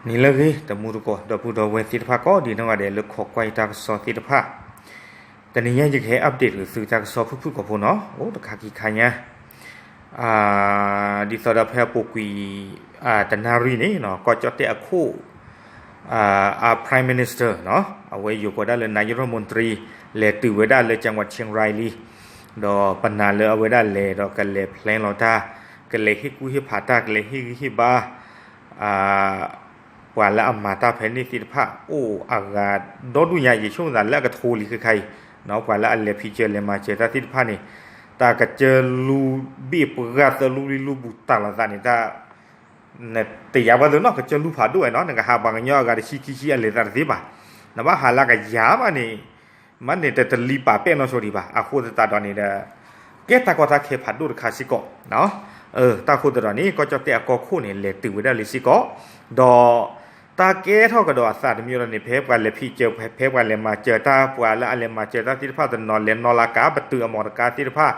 နံၤလၢအဂ့ၤ တမူတကိး ဒီပုၢ်ဒီဝဲၢ်သ့ၣ်တဖၣ် ကိးဒံးနီၢ်ဂၤဒဲး လၢခိးကွၢ်တၢ်ကစီၣ်သ့ၣ်တဖၣ်, တနံၤညါယကဟဲ update ဂ့ၤသုတၢ်ကစီၣ်ဖုၣ်ဖုၣ်ကိာ်ဖိနီၤ, အိၣ်တခါခံခါညါ ဒ်သိးဒီးဖဲအပူၤကွံာ် တနၣ်ရံၣ်န့ၣ် ကီၢ်ကၠီၣ်တဲၣ်အခိၣ် အ Prime Minister နီၤ, အဝဲယိၤကိးဒၣ်လၢ နါယရမူၣ်တရံ လဲၤတုၤဝဲဒၣ်လၢ ကၠၣ်ဝး ခၠ့ၣ်ရၢၣ်လံ, ဒီးပနာ်လၢအဝဲဒၣ်လဲၤဒီးကလဲၤ plan လီၤတၢ်, ကလဲၤဟ့ၣ်ကူၣ်ဟ့ၣ်ဖးတၢ်, ကလဲၤဟ့ၣ်ဂံၢ်ဟ့ၣ်ဘါ ပှၤလၢအမၤတၢ်ဖဲန့ၣ်သ့ၣ်တဖၣ် အိၣ်အဂၤဒီဒူၣ်ညါ, ယဆိကမိၣ်သးလၢအကထိလံခဲခါအံၤ, ပှၤလၢအလဲၤဖံးစၢၤလဲၤမၤစၢၤတၢ်သ့ၣ်တဖၣ်န့ၣ်, တၢ်ကစၢလူဘ့ၣ်ပှၢ်သၢလူလံလူဘူးတၢ်လီၤသးန့ၣ်, တယၤဘၣ်သ့ၣ်နီၤ, ကစၢလူဖးဒိၣ်ဝဲနီၤ, နကဟးပှၤကညီအဂၤတဆံခံဆံအလဲၤသးတသ့ဘၣ်, နဘၣ်ဟးလၢကယၤဘၣ်န့ၣ်, မ့ၢ်န့ၣ်တတလံပာ်ပဲၣ်နီၢ်ဆိဒံးဘၣ်, အဃိသတးဒီးန့ၣ်ဒီး ကဲတၢ်ကီတၢ်ခဲဖးဒိၣ်တခါစ့ၢ်ကီး တၢ်ဃိသတးဒီးန့ၣ် ကီၢ်ကၠီၣ်တဲၣ်အကီၢ်ခိၣ်န့ၣ် လဲၤတုၤဝဲဒၣ်လံစ့ၢ်ကီး, ဒီးတၢ်ကဲထီၣ်ကဒီးအသးတမံၤဒီးန့ၣ် ဖဲပှၤလဲၤဖံးစၢၤ ဖဲပှၤလဲၤမၤစၢၤတၢ် ပှၤလၢအလဲၤမၤစၢၤတၢ်သ့ၣ်တဖၣ်တနီၤ လဲၤနီၣ်လၢကး ပတုာ်အမီၢ်တကါသ့ၣ်တဖၣ်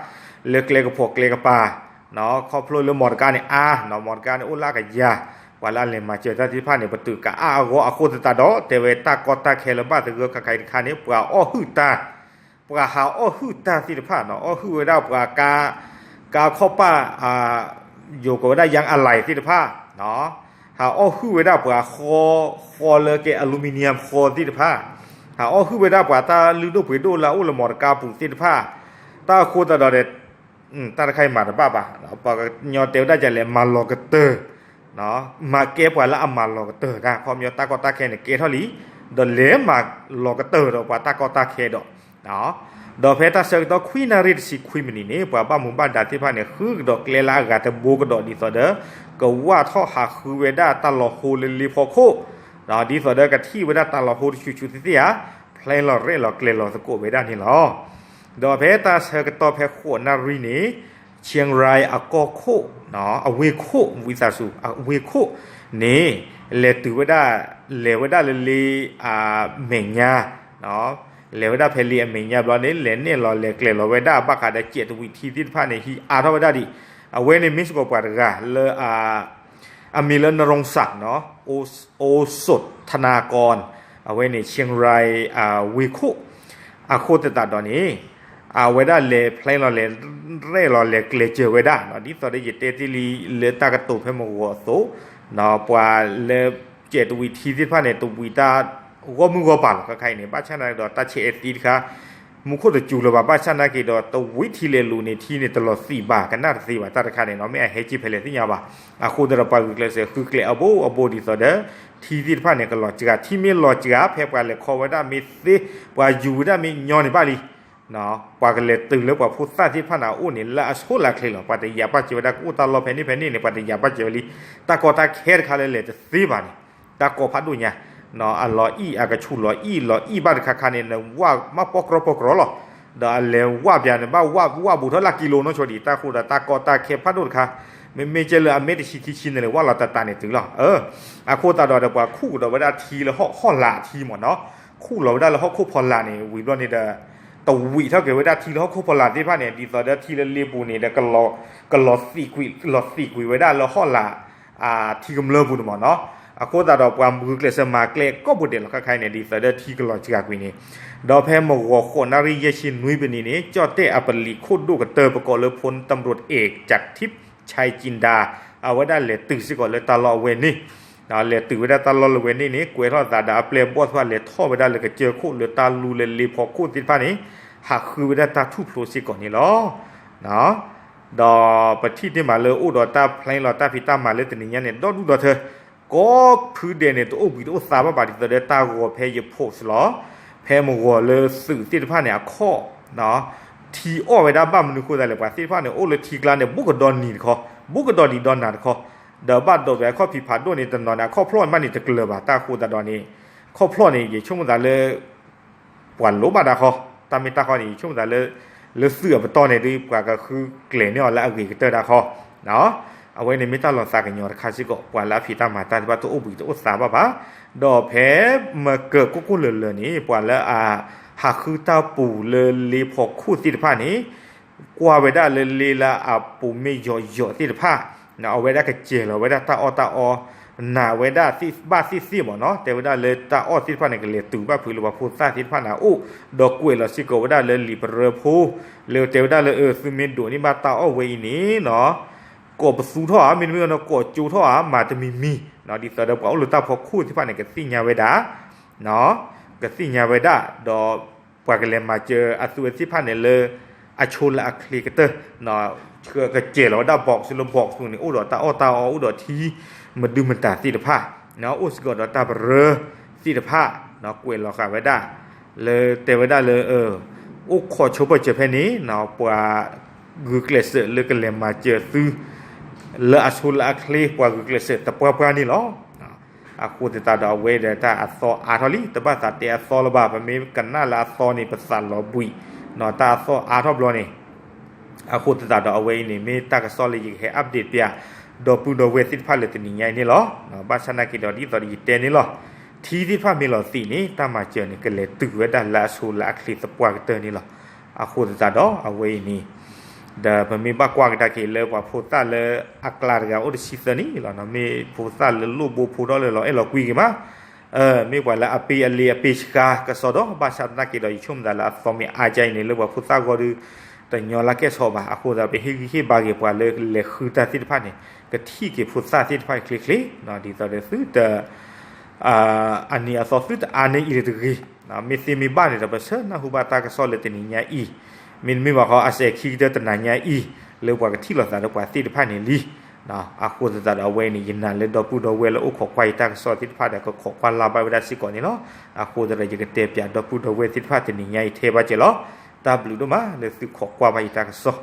လၢကျဲကဖီးကျဲကပၤ, ခီဖျိလၢမီၢ်တကါန့ၣ်အါ, မီၢ်တကါန့ၣ်အိၣ်လၢအကယၤ, ပှၤလၢအလဲၤမၤစၢၤတၢ်သ့ၣ်တဖၣ်န့ၣ် ပတုာ်ကအါအဂီၢ် အဃိသတးဒီး တဲဝဲတၢ်ကီတၢ်ခဲလၢဘၣ်သဂၢၢ်ခါခါအံၤတခါန့ၣ် ပှၤအီၣ်ဟုၣ်တၢ် ပှၤဟးအီၣ်ဟုၣ်တၢ်သ့ၣ်တဖၣ်နီၤ, အီၣ်ဟုၣ်ဝဲဒၣ်ပှၤကါ, ကါခီၣ်ပၣ်, ယိၤကိးဝဲဒၣ် ယၣ်အလၢ်သ့ၣ်တဖၣ်, ဟးအီၣ်ဟုၣ်ဝဲဒၣ်ပှၤဃီ, ဃီလၢကဲ aluminium ဃီသ့ၣ်တဖၣ်, ဟးအီၣ်ဟုၣ်ဝဲဒၣ်ပှၤတၢ်လုၢ်ဒိၣ်ပှ့ၤဒိၣ်လၢအအိၣ်လၢမီၢ်တကါပူၤသ့ၣ်တဖၣ်, တၢ်အဃိသတးဒီး တၢ်တခါအံၤမၤတဘၣ်ဘၣ်, ပှၤကညီတဲဝဲဒၣ်လဲၤမၤလီၤကတၢၢ် မၤကဲပှၤလၢအမၤလီၤကတၢၢ်တၢ် ခီပညီတၢ်ကီတၢ်ခဲန့ၣ်ကဲထီၣ်လံ, ဒီးလဲၤမၤလီၤကတၢၢ်ဒီးပှၤတၢ်ကီတၢ်ခဲဒီး, ဒီးဖဲတၢ်ဆၢကတီၢ်ခွံနၣ်ရံၣ်တဆံခွံမံးနံးန့ၣ် ပှၤဘၣ်မူဘၣ်ဒါသ့ၣ်တဖၣ်န့ၣ် ဃုကဒီးကျဲလၢအဂၤတဘိကဒီးဒ်သိးဒီး ကဝၢ်ထီၣ်ဟးဃုဝဲဒၣ်တၢ်လီၤဟိလၢလ့ဖီခိၣ်, ဒ်သိးဒီးကထံၣ်ဝဲဒၣ်တၢ်လီၤဟိတဆူၣ်ဆူၣ်သ့ၣ်သ့ၣ်ဧါ, ဖျဲလီၤရဲၣ်လီၤကျဲၤလီၤသကိးဝဲဒၣ်န့ၣ်လီၤ. ဒီးဖဲတၢ်ဆၢကတီၢ်ဖဲဃိးနၣ်ရံၣ်န့ၣ် ခၠ့ၣ်ရၢၣ်အကီၢ်ခိၣ်, အဝ့ၢ်ခိၣ် ဝံသးစူၤ အဝ့ၢ်ခိၣ်န့ၣ် လဲၤတုၤဝဲဒၣ်, လဲၤဝဲဒၣ်လၢလ့အမဲာ်ညါ, လဲၤဝဲဒၣ်ဖဲလ့အမဲာ်ညါဘျီန့ၣ် လဲၤနဲၣ်လီၤလဲၤကျဲၤလီၤဝဲဒၣ်ဘၣ်ဃးဒီးစဲးတဝံးထံသ့ၣ်တဖၣ်န့ၣ် ဟံးအါထီၣ်ဝဲဒၣ်ဒံး, အဝဲန့ၣ်မ့ၢ်စ့ၢ်ကီးပှၤတဂၤလၢ အမံၤလၢ နရိၣ်စၣ် အိစိးထနၢကီၢ်, အဝဲန့ၣ် ခၠ့ၣ်ရၢၣ်ဝ့ၢ်ခိၣ်, အဃိသတးဒီးန့ၣ် အဝဲဒၣ်လဲၤဖျဲလီၤလဲၤ, ရဲၣ်လီၤလဲၤကျဲၤစၢၤဝဲဒၣ်, ဒ်သိးဒီးယတဲတ့ၢ်လံလၢတၢ်ကတိၤဖဲမုၢ်ဂီၤအသိး, ပှၤလၢစဲးတဝံးထံသ့ၣ်တဖၣ်န့ၣ် တဝံးတၢ်ဂီၢ်မုၢ်ဂီၢ်ပၤလီၤ ခဲခါအံၤန့ၣ် ဘၣ်ဆၣ်နာ်က့ဒီးတၢ်ဆဲးအဲၣ်သံတခါ မူခိၣ်တစူၤလၢၤဘၣ်, ဘၣ်ဆၣ်နာ်က့ဒီး တဝံးထံလဲၤလူၤန့ၣ် ထံန့ၣ်တလီၤသံးဘၣ် ကနၣ်တသ့ဘၣ် တၢ်တခါန့ၣ်နီၤ, မ့ၢ်အဟဲက့ၤဖဲလဲၣ်သ့ၣ်ညါဘၣ်, အဃိသတးဒီးပှၤဂုာ်ကျဲးစၢးဃုကျဲအဘိအဘိ ဒ်သိးဒီး ထံသ့ၣ်တဖၣ်န့ၣ် ကလီၤစှၤ, ထံမ့ၢ်လီၤစှၤ ဖဲပှၤလဲၤခီဝဲဒၣ်မ့ၢ်သ့, ပှၤယူၤဝဲဒၣ်မ့ၢ်ညီန့ၣ်ဘၣ်လံ, ပှၤကလဲၤတုၤလၢပှၤဖိသၣ်သ့ၣ်တဖၣ်န့ၣ် အအိၣ်န့ၣ် လၢအဆိလၢအချ့လီၤ, ပှၤတယာ်ဘၣ်စၢၤဝဲဒၣ် ကအိၣ်တၢ်လီၢ်ဖဲန့ၣ်ဖဲန့ၣ်န့ၣ် ပှၤတယာ်ဘၣ်စၢၤဝဲလံ, တၢ်ကီတၢ်ခဲတခါလၢလဲၤတသ့ဘၣ်န့ၣ် တၢ်ကီဖးဒိၣ်ညါ, အလီၤအံၣ်အကဆူၣ်လီၤအံၣ်လီၤအံၣ်ဘၣ်တခါခါန့ၣ် နဝၣ်မးပီကြီပီကြီလီၤ, ဒီးအလဲၤဝၣ်ပၠးန့ၣ် ဘၣ်ဝၣ်ဝၣ်ဘူးထီၣ်လၢကံလိနီၢ်ဆိဒံး, တၢ်ဃိဒီးတၢ်ကီတၢ်ခဲဖးဒိၣ်တခါ, မ့မ့ၢ်ကဲလၢအမ့ၢ်တဆံခံဆံန့ၣ် ဝၣ်လီၤတၢ်တၢ်န့ၣ်တုၤလီၤ, အဃိသတးဒီးဒီးပှၤခူၣ်ကဒီးဝဲဒၣ်ထံလၢဟီၣ်ဟီၣ်လာ်ထံမ့ၢ်နီၤ, ခူၣ်လီၤဝဲဒၣ်လၢဟီၣ်ခိၣ်ဖီလာ်န့ၣ် ဝံၤဘျီန့ၣ်ဒီး တဝံးထီၣ်က့ၤဝဲဒၣ်ထံလၢဟီၣ်ခိၣ်ဖီလာ်သ့ၣ်တဖၣ်န့ၣ် ဒ်သိးဒီးထံလၢလ့ပူၤန့ၣ်ဒီး ကလီၤသံးကွံာ် လီၤသံးကွံာ်ဝဲဒၣ်လၢဟီၣ်လာ် ထံကမျၢၢ်ပူၤန့ၣ်မ့ၢ်နီၤ, အဃိသတးဒီးပှၤမုၢ်ကျဲးစၢးမၤကျဲကိးပူၤဒဲးလီၤ ခဲခါအံၤန့ၣ် ဒ်သိးဒီးထံကလီၤစှၤကွံာ်န့ၣ်, ဒီးဖဲမုၢ်ဂီၤဃိးနၣ်ရံၣ်ယဲၢ်ဆံနွံမံးနံးန့ၣ် ကၠီၣ်တဲၣ်အပလံးခိၣ်ဒိၣ်ကတၢၢ် ပကိးလၢ ဖိတံၤရူး အ့း ကၠးထံး ဆဲးကၠံဒါ အဝဲဒၣ်လဲၤတုၤစ့ၢ်ကီးလၢတၢ်လီၢ်အဝဲန့ၣ်, လဲၤတုၤဝဲဒၣ်တၢ်လီၢ်လၢအဝဲန့ၣ်န့ၣ် ကွဲးထီၣ်သးဒီးအပျဲၢ်အဘီၣ်သ့ၣ်တဖၣ် လဲၤထီၣ်ဝဲဒၣ်လၢကစၢၢ်ခိၣ်လၢတၢ်လူလၢလ့ဖီခိၣ်သ့ၣ်တဖၣ်န့ၣ် ဟးဃုဝဲဒၣ်တၢ်ထူၣ်ဖျိစ့ၢ်ကီးန့ၣ်လီၤ. ဒီးပထံၣ်တ့ၢ်မးလၢအိၣ်ဒီးတၢ်ဖျဲလီၤတၢ်ဖံးတၢ်မၤလၢတနံၤညါန့ၣ် ဒီဒူၣ်ဒီထၢ ကိးဖုဒဲးန့ၣ် တအိၣ်ဘှံးတအိၣ်သါဘၣ်ဘၣ် ဒ်သိးဒီးတၢ်ဂီၤဖဲယ post လီၤ. ဖဲမုၢ်ဂီၤလၢသုးသ့ၣ်တဖၣ်န့ၣ် အခီၣ် ထံအီၣ်ဝဲဒၣ်ဘၣ်မနုၤအဃိသတးလဲၣ် ပှၤသ့ၣ်တဖၣ်န့ၣ် အိၣ်လၢထံကျါန့ၣ် ဘူးကဒီးနံၤတခီ, ဘူးကဒီးဒံးဒီးနၤတခီ, ဒီးဘၣ်ဒိးဝဲအခီၣ်ဖံးဖးဒိၣ်န့ၣ် တနီၤန့ၣ် အခီၣ်ဖျီၣ်မးန့ၣ်တကျၢၤဘၣ် တၢ်ဃိသတးဒီးန့ၣ် ခီၣ်ဖျီၣ်န့ၣ် ယဆိကမိၣ်သးလၢ ပှၤလိၣ်ဘၣ်ဒၣ်ဃီ, တၢ်မ့ၢ်တၢ်ဃီန့ၣ် ယဆိကမိၣ်သးလၢ လၢသုးအပတီၢ်န့ၣ်ဒီး ပှၤကဃုကျဲၤန့ၢ်အီၤလၢအဂ့ၤကတၢၢ်ဒၣ်ဃီ, အဝဲန့ၣ်မ့ၢ်တၢ်လီၤသးကညီၤတခါစ့ၢ်ကီး ပှၤလၢအဖံးတၢ်မၤတၢ်သ့ၣ်တဖၣ်တအိၣ်ဘှံးတအိၣ်သါဘၣ်ဘၣ်, ဒီးဖဲမကၢၤကိၢ်ကိၢ်လၢၤလၢၤန့ၣ် ပှၤလၢအ ဟးဃုတၢ်ပူၤလၢလ့ဖီခိၣ်သ့ၣ်တဖၣ်န့ၣ် ကွၢ်ဝဲဒၣ်လၢလ့လၢအပူၤမ့ၢ်ယိာ်ယိာ်သ့ၣ်တဖၣ်, အဝဲဒၣ်ကစဲၤလီၤဝဲဒၣ်တၢ်အီၣ်တၢ်အီ, နာ်ဝဲဒၣ်သ့ၣ်ဘၣ်သ့ၣ်သ့ၣ်မ့ၢ်နီၤ, တဲဝဲဒၣ်လၢတၢ်အီၣ်သ့ၣ်တဖၣ်န့ၣ် ကလဲၤတုၤဘၣ်ဖုးလၢပှၤဖိသၣ်သ့ၣ်တဖၣ်န့ၣ်အအိၣ်, ဒီးကွဲးလီၤစ့ၢ်ကီးဝဲဒၣ်လၢလံာ်ပရၢဖိ, လၢတဲဝဲဒၣ်လၢ အၢ သုမ့ၢ်ဒိးန့ၢ်ဘၣ်တၢ်အီၣ်ဝဲအံၤန့ၣ်နီၤ, ကိးပသူထီၣ်ဧါ, မ့တမ့ၢ်ဒီးကိးကၠိထီၣ်ဧါ, မၤတမံၤမံၤ, ဒ်သိးဒီးပှၤအိၣ်လၢတၢ်ဖီခိၣ်သ့ၣ်တဖၣ်န့ၣ် ကသ့ၣ်ညါဝဲဒၣ်, ကသ့ၣ်ညါဝဲဒၣ်, ဒီးပှၤကလဲၤမၤစၢၤအသုဝဲသ့ၣ်တဖၣ်န့ၣ်လၢ အဆိလၢအချ့ကတၢၢ် ကစဲးလီၤဝဲဒၣ် box လၢ box ပူၤန့ၣ် အိၣ်ဒီးတၢ်အီၣ်တၢ်အီ အိၣ်ဒီးထံ မဒုမတၤသ့ၣ်တဖၣ်, အိၣ်စ့ၢ်ကီးဒီးတၢ်ပရၢသ့ၣ်တဖၣ်, ကွဲးလီၤဃာ်ဝဲဒၣ်, လၢတဲဝဲဒၣ်လၢ အိၣ်ခိးဆိပၢၢ်စၢၤဖဲန့ၣ် ပှၤဂုာ်ကျဲးစၢးလၢကလဲၤမၤစၢၤသု လၢအဆိလၢအချ့ ပှၤဂုာ်ကျဲးစၢးသပှၢ်ပှၢ်န့ၣ်လီၤ. အဃိသတးဒီးအဝဲဒီးတၢ်အသီအါထီၣ်လံ, တဘၣ်သးတဲအသီလၢၤဘၣ်, ပမ့ၢ်ကနၣ်လၢအသီန့ၣ် ပသးလီၤဘှံး, တၢ်အသီအါထီၣ်ဘျီန့ၣ် အဃိသတးဒီးအဝဲအံၤန့ၣ် မ့ၢ်တၢ်ကစီၣ်လၢယကဟဲ update ပၠး ဒီပုၢ်ဒီဝဲၢ်သ့ၣ်တဖၣ်လၢတနံၤညါအံၤန့ၣ်လီၤ. ဘၣ်ဆၣ်နာ်က့ဒီးဒ်သိးဒီးယတဲန့ၣ်လီၤ, ထံသ့ၣ်တဖၣ်မ့ၢ်လီၤသံးန့ၣ် တၢ်မၤစၢၤန့ၣ် ကလဲၤတုၤဝဲဒၣ်လၢအဆိလၢအချ့သပှၢ်ကတၢၢ်န့ၣ်လီၤ. အဃိသတးဒီးအဝဲအံၤန့ၣ် ဒီးပမ့ၢ်ဘၣ်ကွၢ်ကဒါက့ၤလၢပှၤဖိသၣ်လၢအကျါတဂၤအိၣ်တဆံသၢနံၣ်လီၤ, မ့ၢ်ဖိသၣ်လၢလိၣ်ဘိဖိထီၣ်လၢလီၤအဲၣ်လီၤကွံက့ၤမး မ့ၢ်ပှၤလၢအပ့ၢ်အလ့အပ့ၢ်ဆှါကစီဒီး ဘၣ်ဆၣ်သနာ်က့ဒီး ယဆိကမိၣ်သးလၢအသီမ့ၢ်အါကါအံၤန့ၣ် လၢပှၤဖိသၣ်ဂီၢ်ဒီး တညီလၢကဲၣ်ဆိးဘၣ်. အဃိသတး ပဟ့ၣ်ဂံၢ်ဟ့ၣ်ဘါက့ၤပှၤလၢလဲၤဃုတၢ်သ့ၣ်တဖၣ်န့ၣ် ကထံၣ်က့ၤဖိသၣ်သ့ၣ်တဖၣ်ချ့ချ့, ဒ်သိးဒီးသုတ အနံၤအသီသုတအါန့ၢ်အံၤတဂ့ၤ. မ့ၢ်သ့မ့ၢ်ဘၣ်န့ၣ်ဒီး ပဆၢနၢ်ဟူဘၣ်တၢ်ကစီၣ်လၢတနံၤညါအံၤ, မ့တမ့ၢ်ဘၣ်ဃီ အစဲးခံကတၢၢ်တနံၤညါအံၤ လၢပှၤကထံၣ်လိာ်သးဒီးပှၤသ့ၣ်တဖၣ်န့ၣ်လံ. အဃိသတးဒီးအဝဲန့ၣ် ယနာ်လၢဒီပုၢ်ဒီဝဲၢ်လၢအိၣ်ခိးကွၢ်ယတၢ်ကစီၣ်သ့ၣ်တဖၣ်ဒီး ကခိးကွၢ်လၢ်ဘၣ်ဝဲဒၣ်စ့ၢ်ကီးန့ၣ်လီၤ. အဃိသတးဒီး ယကတဲပၠးဒီပုၢ်ဒီဝဲၢ်သ့ၣ်တဖၣ်တနံၤညါအံၤထဲဘၣ်ကဲလီၤ. တၢ်ဘျုးဒိၣ်မးလၢသုခိးကွၢ်ဘၣ်ယတၢ်ကစီၣ်